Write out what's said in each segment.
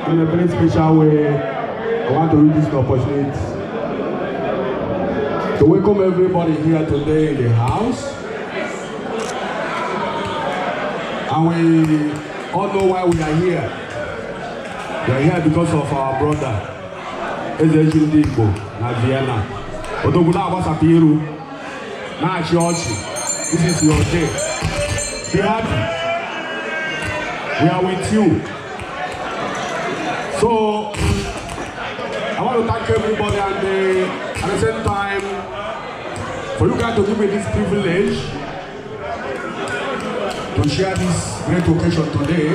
In a very special way, I want to use this opportunity to welcome everybody here today in the house. And we all know why we are here. We are here because of our brother, Ezeji Ndị Igbo na Vienna. Odogwu na-agbasapụ iru, na-achị ọchị. This is your day. Be happy. We are with you. So, I want to thank everybody and at the same time, for you guys to give me this privilege to share this great occasion today.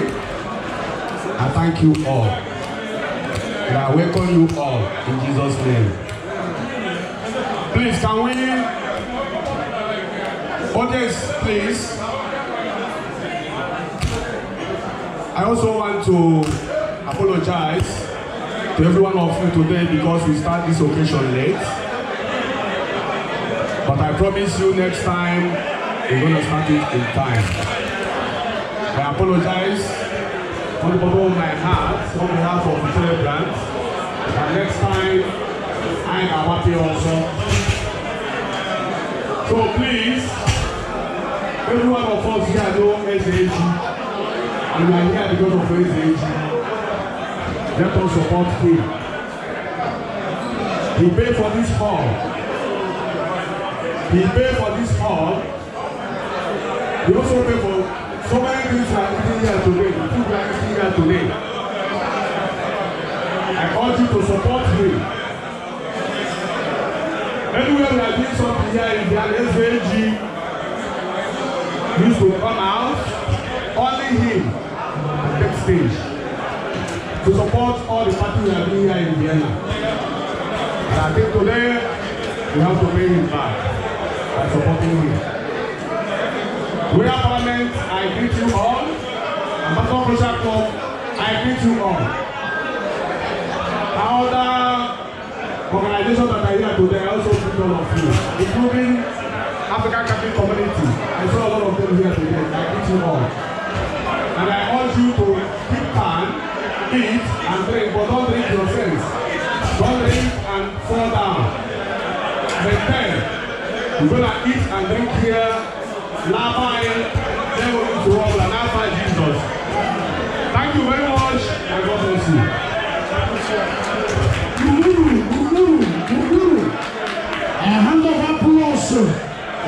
I thank you all. And I welcome you all in Jesus' name. Please, can we, audience, please. I also want to apologize to every one of you today because we start this occasion late. But I promise you next time, we're going to start it in time. I apologize from the bottom of my heart on behalf of the celebrants. And next time, I am happy also. So please, every one of us here know SAG, and we are here because of SAG. Let us support him. He paid for this hall. He paid for this hall. He also paid for so many things we are eating here today, the food we are eating here today. I urge you to support him. Anywhere we are doing something here in the SAG used to come out, only him and take stage to support all the parties we are doing here in Vienna. And I think today we have to pay him back by supporting him. Royal Parliament, I greet you all. Ambassador Social Club, I greet you all. Other organizations that are here today, I also greet all of you, including African Catholic Community. I saw a lot of them here today. I greet you all. And I urge you to keep calm, eat and drink, but don't drink your sense. Don't drink and fall down. Maintain. We're gonna eat and drink here. Labai, then we're going to Robla. Now Jesus. Thank you very much, and God bless you. Gburugburu, gburugburu, gburugburu. A hand of applause.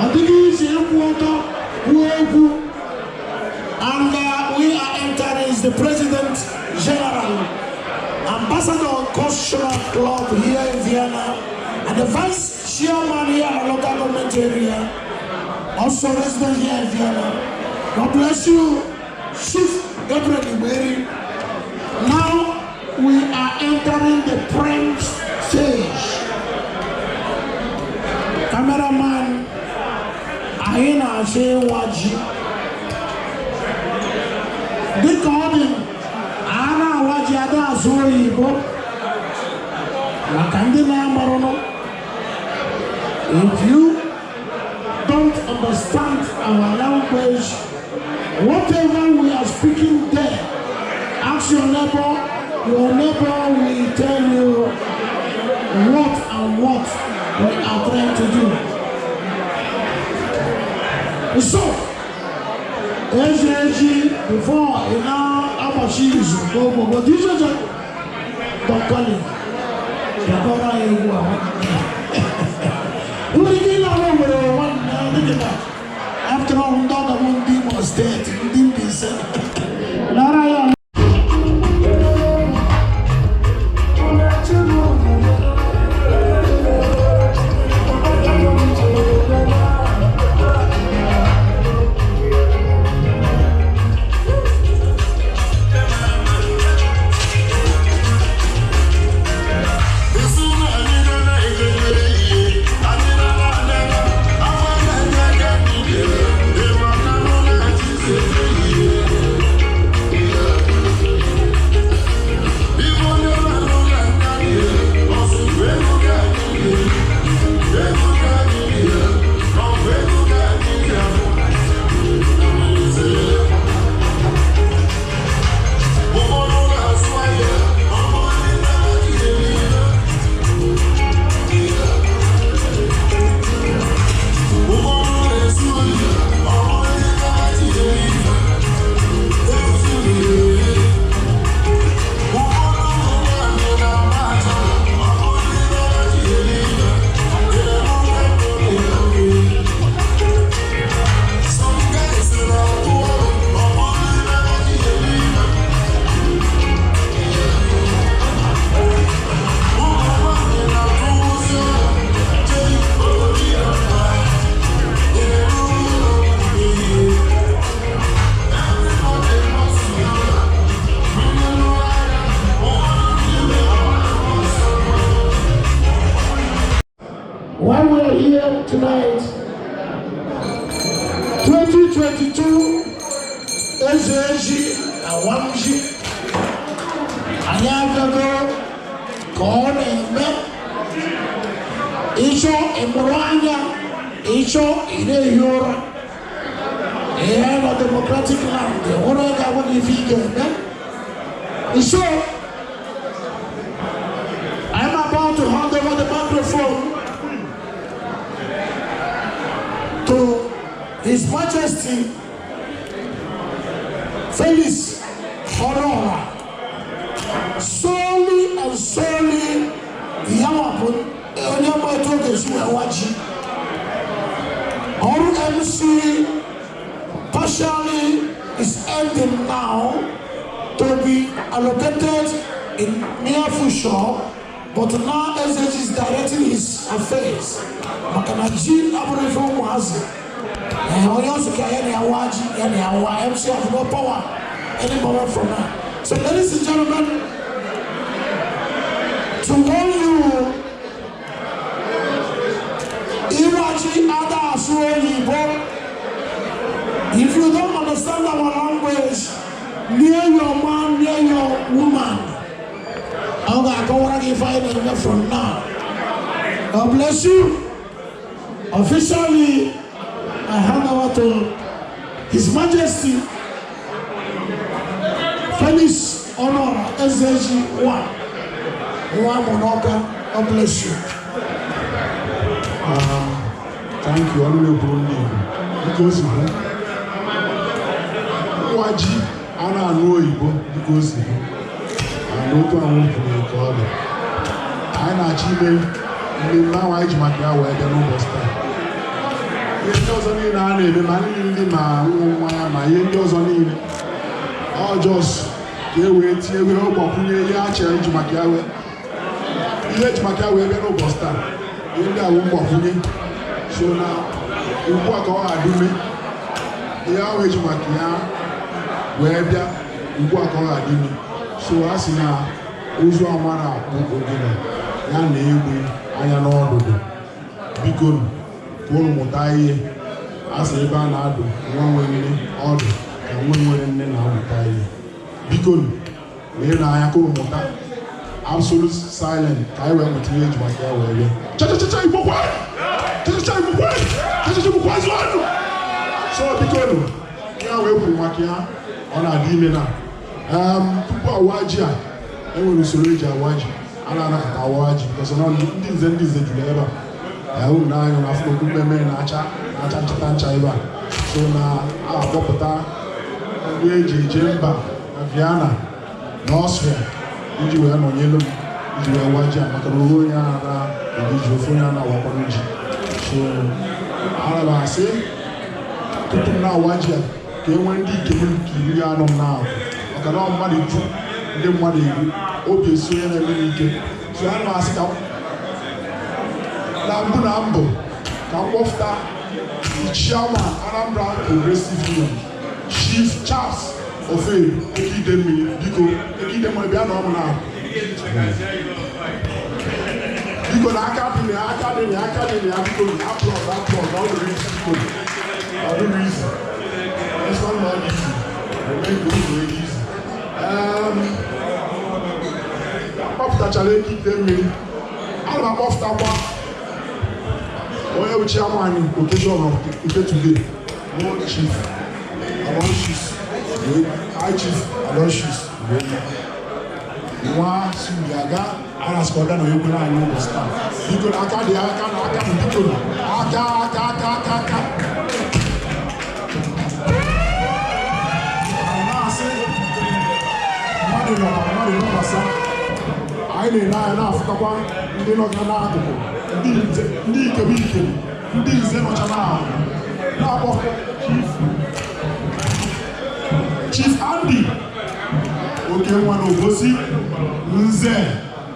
Ọ dịghị isi ịkwụ ọtọ kwuo okwu. And we are entering is the President General, Ambassador Cultural Club here in Vienna, and the Vice Chairman here at the local government area, also resident here in Vienna. God bless you, Chief Gabriel Iweri. Now we are entering the prime stage. Cameraman, anyị na-achọ ịwa ji. Dịka ọ dị, a na-awa ji ada asụ oyibo maka ndị na-amarụnụ. If you don't understand our language, whatever we are speaking there, ask your neighbor will tell you what and what we are trying to do. So, Ezeji before ị na-agbachi izu n'ogbogbo dị Don Collins, bịakọrọ anyị egwu a nwere ike ịla nwere nwanne dịka na after all ndị ọgọ m ndị Imo Steeti ndị Mbaise lara ya. Yeah. Ka ọ na-eme, ịchọ ịmụrụ anya, ịchọ ị na-ehi ụra. Ihe nọ democratic land, nwere oge agwa gị ife ị ga-eme. So I'm about to hand over the microphone to His Majesty Felix Honora. Solely and solely yawa bụ onye ma etu ọ ga-esi wee wa ji. Ọrụ MC partially is ending now, to be allocated in near future, but now SH is directing his affairs. Maka na ji abụrụ ife ụmụazị. Ee, onye ọsị ka ya na-awa ji, ya na-awa. MC have no power any moment from now. So ladies and gentlemen, to warn you, ịwa ji ada asụ oyibo. If you don't understand our language, near your man, near your woman. Ọ ga-akọwara gị ife anyị na-eme from now. God bless you. Officially, I hand over to His Majesty Felix Honora Ezeji one. Nwa Monoka, God bless you. Thank you, ọnụ na-ekwuru ndị Igbo. Dịka o si hụ, nwa ji a na-anụ oyibo. Dịka o si hụ ana okwu ahụ kwuru ka ọ dị, anyị na-achọ ime mmemme ahụ anyị ji maka ya wee bịa n'ụbọchị taa. Ihe ndị ọzọ niile a na-eme, ma nri ndị ma nwụ mmanya, ma ihe ndị ọzọ niile, ọ just ka e wee tinye wee gbakwunye ihe a chere iji maka ya wee, ihe eji maka ya wee bịa n'ụbọchị taa. Ihe ndị a bụ mgbakwunye. So na ugbu a ka ọ ga-adịme ihe ahụ eji maka ya wee bịa, ugbu a ka ọ ga-adịme. So a sị na ozu amara akpụ ogene ya na egbe anya n'ọdụdụ. Biko, ka unu mụta ihe. A sị ebe a na-adụ nwa nwere nne ọdụ ka nwa nwere nne na-amụta ihe. Biko, lee n'anya ka unu mụta. Absolute silent ka anyị wee mụta ihe eji maka ya wee bịa. Chachachacha, Igbo kwa! Chachacha, Igbo kwa! Chachacha, Igbo kwa zụanụ! So biko nụ, ihe ahụ e kwuru maka ya, ọ na-adị ime na tupu awa ji a, enwere usoro eji awa ji. A na-anakọta awa ji because na ndị nze juru ebe a. Unu n'anya na afọ okwu mmemme na-acha na-acha nchata ncha ebe a. So na a akpọpụta ndị eji eje mba na Vienna na Austria iji wee nọnyelu m, iji wee wa ji a, maka na ohu onye a na-eri ji, ofe onye a na-awakwanụ ji. So ana m asị, tupu m na-awa ji a, ka e nwee ndị ikem nke 40 m na-ahụ, maka na ọ mmadụ ju ndị mmadụ eri obi esi onye na-eme n'ike. So ana m asị ka na mbụ na mbụ ka m kpọpụta the chairman, Anambra Progressive Union, Chief Charles Oferu Ekide Mmiri. Biko, Ekide Mmiri, bịa na ọmụ na biko na aka dị na ya, aka dị na ya, aka dị na ya. Biko, applause, applause. Ọ dịrị isi, biko, ọ dịrị isi. This one not easy. Eme nke unu wee easy. Akpọpụtachara Ekide Mmiri, ana m akpọpụtakwa onye bụ chairman occasion of nke today, bụ Chief Aloysius, High Chief Aloysius nwa Subiaga. Arasịkọda na onye kwere anyị ụbọchị taa. Biko na aka dị aka na aka na, biko, aka aka aka aka aka. Anyị na-asị mmadụ nọkwa, mmadụ nọkwasa. Anyị na-ene anya na-afụtakwa ndị nọga n'akụkụ, ndị nze, ndị ikebi ikebi, ndị nze nọcha n'ahụ na-akpọ Chief Andy oke nwa na Obosi, nze,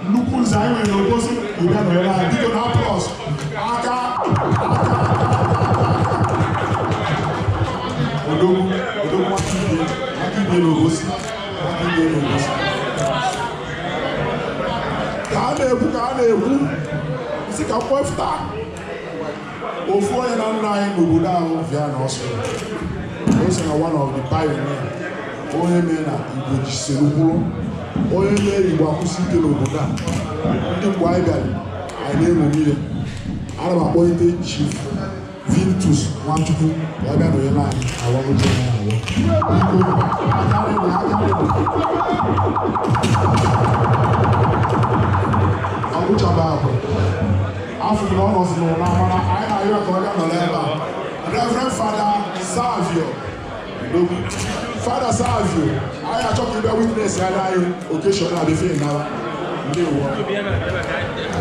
nnukwu nze anyị nwere n'Obosi, ịbịa nọnyere anyị. Biko na applause, aka aka aka. Odogwu, odogwu, nwaka ibie, nwaka ibie n'Obosi, nwaka ibie n'Obosi. Ka a na-ekwu, ka a na-ekwu, isi ka mkpọfụta ofu onye na nna anyị n'obodo ahụ via na Austria. O so na one of the pioneer, onye mere na Igbo jisiri kwuru. Onye mee Igbo akwụsị ike n'obodo a. Ndị mgbe anyị bịara, anyị na-eṅomi ya. Ana m akpọlite Chief Vintus Nwachukwu ka ọ bịa nọnyere anyị awa oche ya awọ. Biko, aka rịrị, aka rịrị. Ọgwụchaba abụ afọ na ọ nọzi n'ụra, mana anyị na-arịọ ka ọ bịa nọrọ ebe a. Reverend Father Savio Odogwu. Father Savio, anyị achọ ka ị bịa witness ya anyị occasion a before nara. Ndewo.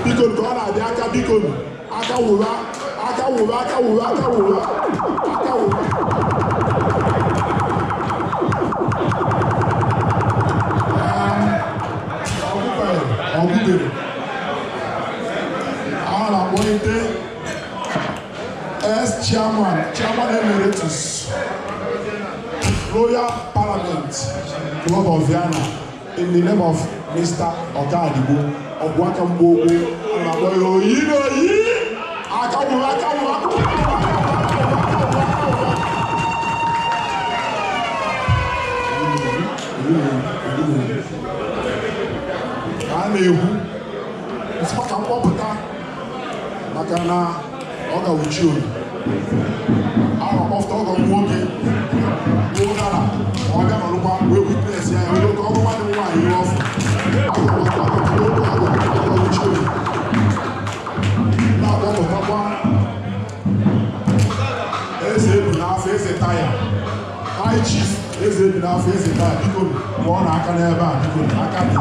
Biko, ka ọ na-abịa, aka, biko, aka wụwa, aka wụwa, aka wụwa, aka wụwa, aka wụwa. Ọgwụbere, ọgwụbere. A na-akpọlite ex-chairman, chairman emeritus, Royal Parliament Club of Vienna, in the name of Mr. Okadigbo Ọgwụaka Mgbogbo. A na-akpọ ya oyi na oyi. Aka wụrụ, aka wụrụ, aka wụrụ, aka wụrụ, aka wụrụ, aka wụrụ. A na-ekwu nsịkwa ka mkpọpụta maka na ọ ga-awụchi oyi. A na-akpọpụta ọgọ m nwoke bụ ụdara ka ọ bịa nọrụkwa wee witness ya, ya wee ka ọgọ nwanne m nwaanyị ihe ọfụ. Ọgawuchi oyi. Na-akpọpụtakwa eze ebu n'afọ, eze taya, High Chief Eze Ebi n'afọ, eze taya. Biko, pụọ n'aka n'ebe a. Biko, aka dị.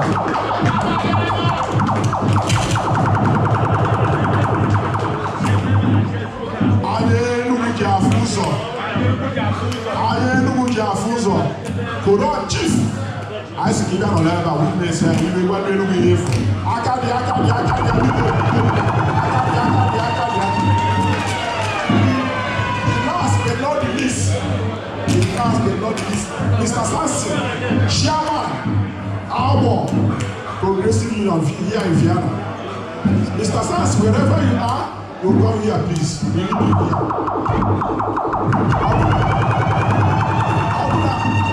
Anya Enugwu ji afụ ụzọ, anya Enugwu ji afụ ụzọ, Koron Chief, anyị sị ka ị bịa nọ n'ebe a witness ya, ime gwa ndị Enugwu ihe efu. Aka dị, aka dị, aka dị, biko, aka dị, aka dị, aka dị. The last but not the least, the last but not the least, Mr. Samson, chairman, Abo Progressive Union here in Vienna. Mr. Samson, wherever you are, you come here, please. We need you here.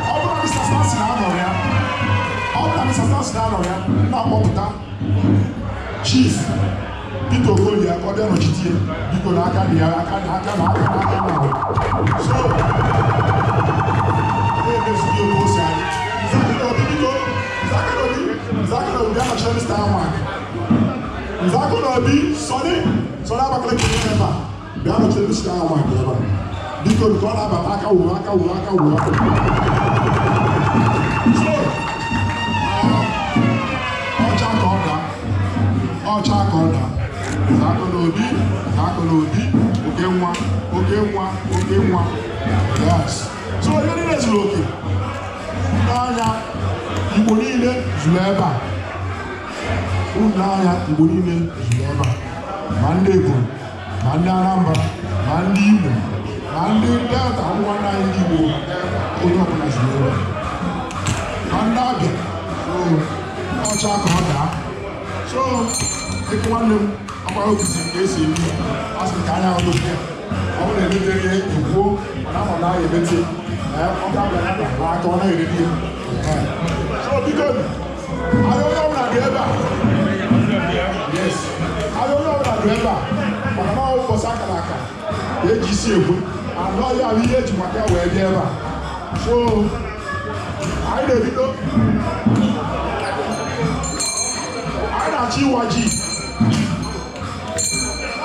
Ọ bụrụ na Mr. Samson anọrọ ya, ọ bụrụ na Mr. Samson anọrọ ya, na-akpọpụta Chief Peter Okolie ka ọ bịa nọchite ya. Biko, na aka dị ya, aka na aka na aka na aka na. So na-emezughị otu o si adị. Nzakịrị Obi, biko, Nzakịrị Obi, Nzakịrị Obi, bịa nọchite Mr. Amak. Nzakịrị Obi, Sọnị, Sọnị Abakaliki nọ ebe a, bịa nọchite Mr. Amak ebe a. Biko, nke ọ na-abata, aka wuru, aka wuru, aka wuru. So ọcha ka ọ daa, ọcha ka ọ daa. Nzakịrị Obi, Nzakịrị Obi, oke nwa, oke nwa, oke nwa. Yes, so ihe niile zuru oke n'anya. Igbo niile zuru ebe a. Unu n'anya, Igbo niile zuru ebe a, ma ndị Ebonyi, ma ndị Anambra, ma ndị Imo, ma ndị Delta, nwanne anyị ndị Igbo, onye ọbụla zuru ebe a, ma ndị Abịa. So ọcha ka ọ daa. So dịka nwanne m ọgbara okuziri ka esi eme, a sị ka anya ọdụ ya, ọ bụrụ na emetere ihe ekwuo, mana ama na ya emete ọ ga-abịa n'aka, ọ naghị ihe. So biko, anyị onye ọbụla dị ebe a. Yes, anyị onye ọbụla dị ebe a maka na ọ ụbọchị akara aka ka eji isi ekwe anọ ya bụ ihe eji maka ya wee bịa ebe a. So anyị na-ebido, anyị na-achọ ịwa ji.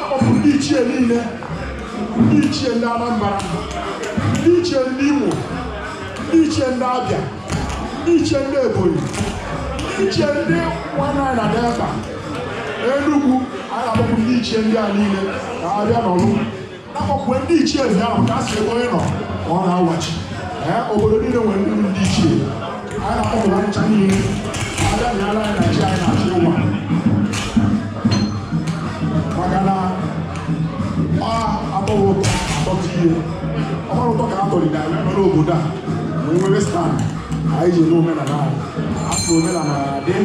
Akpọpụ ndị ichie niile, ndị ichie ndị Anambra, ndị ichie ndị Imo, ndị ichie ndị Abịa, ndị ichie ndị Ebonyi, ndị ichie ndị nwanne anyị na Delta, Enugu. Anyị na-akpọpụ ndị ichie ndị a niile ka ha bịa n'ọlụ. Na-akpọpụ ndị ichie ahụ ka a sị ebe onye nọ ka ọ na-awachi. Ee, obodo niile nwere ndị ichie. Anyị na-akpọpụ ha ncha niile ka ha bịa nyere anyị na ji anyị na-achọ ịwa, maka na ọ atọghị ụtọ atọta ihe ọgbara ụtọ ka a tọrịda wee nọ n'obodo a wee nwere stand anyị ji eme omenala anyị. Asị omenala ya dị,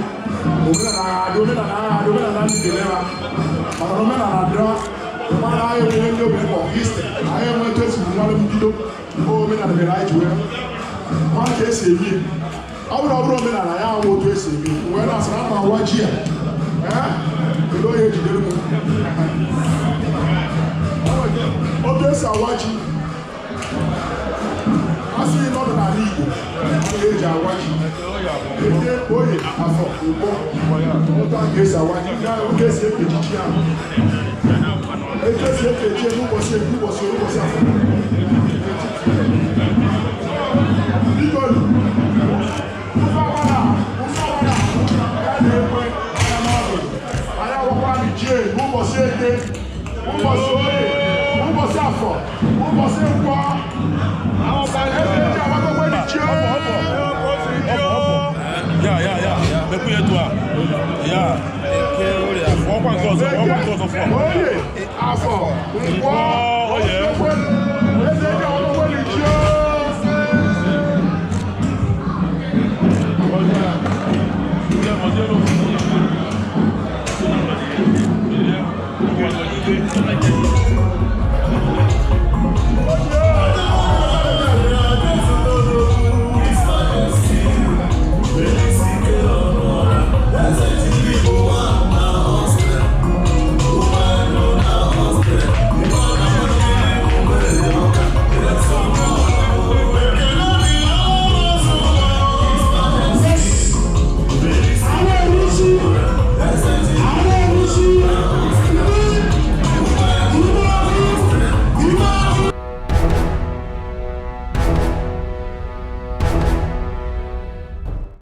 omenala ya dị, omenala ya dị, omenala ndị dịlera, maka na omenala dịra mmadụ. Anyị enwere ndị obodo kpọ history, anyị enwe etu esi mmadụ mbido. Omenala mere anyị ji wee mmadụ ka esi eme. Ọ bụrụ ọ bụrụ omenala ya ahụ otu esi eme wee na-asị na ama awa ji a. Ee, kedu onye ejidere m? Otu esi awa ji, a sị n'ọdịnala Igbo a na-eji awa ji eke, oye, afọ, nkwọ. Otu a ka esi awa ji, otu esi ekeji ji ahụ, etu esi ekeji n'ụbọchị eke, ụbọchị orie, ụbọchị afọ. Biko, ụzọ ọbụla, ụzọ ọbụla ya na-ekwe anya n'ọdụ anyị awakwa ji n'ụbọchị eke, ụbọchị orie, ụbọchị afọ, ụbọchị nkwọ. Eze eji agbakọkwa ji. Ya mekwu ya etu a ya fụọkwa nke ọzọ, fụọkwa nke ọzọ, fụọ. Oye, afọ, nkwọ. Oye. Eze eji agbakọkwa ji. Ọzọ.